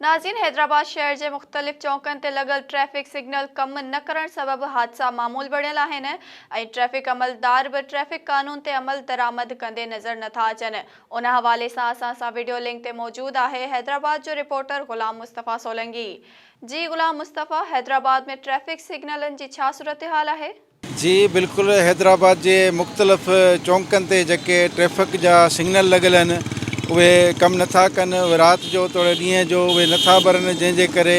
ناظرين حيدرآباد شهر جي مختلف چونڪن تي لڳل ٽريفڪ سگنل ڪم نه ڪرڻ سبب حادثا معمول بڻيل آهن ۽ ٽريفڪ عملدار به ٽريفڪ قانون تي عمل درآمد ڪندي نظر نٿا اچن ان حوالي سان اسان سان وڊيو لنڪ تي موجود آهي حيدرآباد جو رپورٽر غلام مصطفيٰ سولنگي جي غلام مصطفيٰ حيدرآباد ۾ ٽريفڪ سگنلن جي ڇا صورتحال آهي؟ جي بلڪل حيدرآباد جي مختلف چونڪن تي جيڪي ٽريفڪ جا سگنل لڳل آهن اهي ڪم نٿا ڪن رات جو توڙي ڏينهن جو اهي نٿا ٻرن جنهن جي ڪري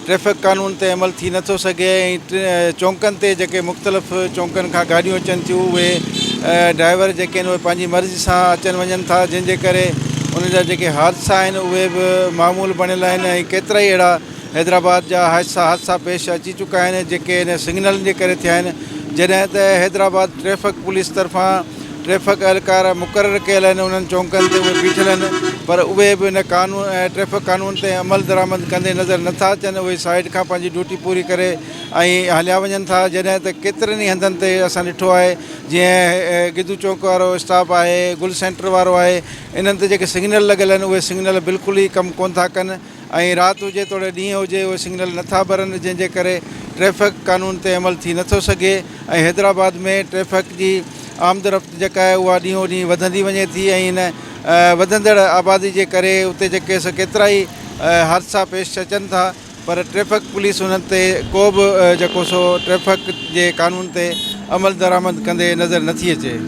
ٽريفڪ قانون تي عمل ٿي نٿو سگهي ۽ چونڪن تي جيڪي مختلف چونڪن کان گاڏيون اچن ٿيون اهي ڊرائيور جيڪي آهن اهي پنهنجي مرضي سان اچن وڃن ٿا جنهن جي ڪري انهن جا جيڪي حادثا آهن اهي به معمول بڻيل آهن ۽ ڪيترائي اهڙا حيدرآباد جا حادثا حادثا پيش اچي چڪا آهن جيڪي ان سگنلن جي ڪري ٿيا آهن جڏهن ته حيدرآباد ٽريفڪ پوليس طرفان ٽريفڪ اهلڪار مقرر ڪيل آهن انهن چونڪن تي اهي بيٺل آهن پر اهي به ان قانون ٽريفڪ قانون تي عمل درآمد ڪندي نظر نٿا اچن اهي سائيڊ کان پنهنجي ڊيوٽي پوري ڪري ۽ هليا وڃن ٿا جڏهن ته ڪيترن ئي هنڌن تي اسان ڏٺو آهي جيئن گدو چونڪ وارو اسٽاپ آهي گل سينٽر وارو آهي انهن تي جيڪي سگنل لڳل آهن اهي سگنل بلڪل ئي ڪم ڪونه ٿا ڪن ۽ رات هجي توڙي ڏينهن هجي اهي سگنل نٿا ٻرن جنهن جي ڪري ٽريفڪ قانون تي عمل ٿي نٿو سگهي ۽ حيدرآباد ۾ ٽريفڪ جي آمد رفت جيڪا آهي اها ڏينهون ڏينهن وڌندي وڃي ٿي ۽ ان وڌندڙ آبادي جي ڪري اتي جيڪي سو ڪيترائي حادثا پيش اچن ٿا پر ٽريفڪ پوليس انهن تي ڪو به جيڪو سو ٽريفڪ جي قانون تي عمل درآمد ڪندي نظر نٿي اچي.